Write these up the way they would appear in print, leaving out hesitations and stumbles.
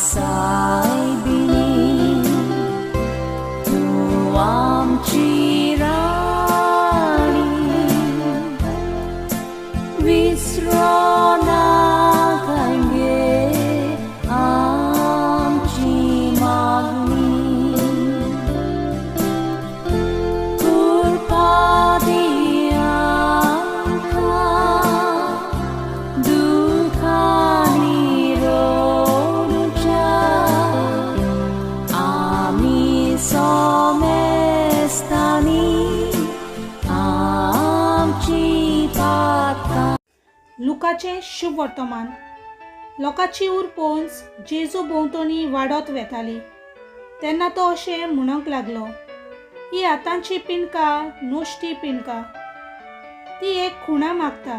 सायबिणी, तूं आमची राणी, विसरो नाका गे आमची मागणी, कृपा दी आमकां दुखांनी रडुच्या आमी सोमेस्तांनी आमची पातकां. लुकाचें शुभ वर्तमान. लोकांची उरपोंच जेजू भोंवतणी वाडत वेताली तेन्ना तो अशें म्हणूंक लागलो, ही आतांची पिंडका नश्टी पिंडका. ती एक खुणा मागता,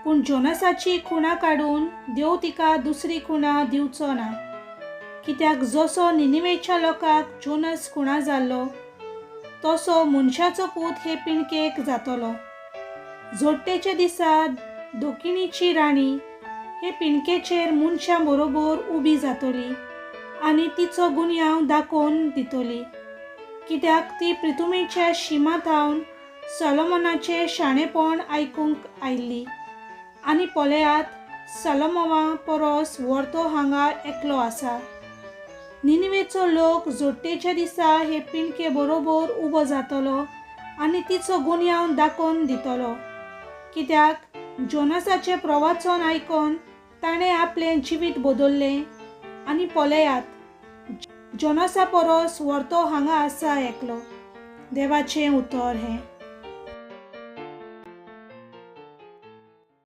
पूण जोनसाची खुणा काडून देव तिका दुसरी खुणा दिवचो ना. कित्याक जसो निनिवेच्या लोकांक जोनस खुणा जाल्लो, तसो मनशाचो पूत हे पिंडकेक जातलो. जोडटेच्या दिसा दोकिणीची राणी हे पिंडकेचेर मनशां बरोबर उबी जातली आनी तिचो गुन्यांव दाखोवन दितली, कित्याक ती प्रितुमेच्या शिमा थावन सलोमनाचें शाणेपण आयकूंक आयिल्ली, आनी पळयात, सलोमोवा परस व्हर्तो हांगा एकलो आसा. निनिवेचो लोक जोडटेच्या दिसा हे पिंडके बरोबर उबो जातलो आनी तिचो गुन्यांव दाखोवन दितलो, कित्याक जोनसाचें प्रवाचन आयकून ताणें आपलें जिवीत बदल्लें, आनी पळयात, जोनसा परस व्हर्तो हांगा आसा एकलो. देवाचें उतर हें.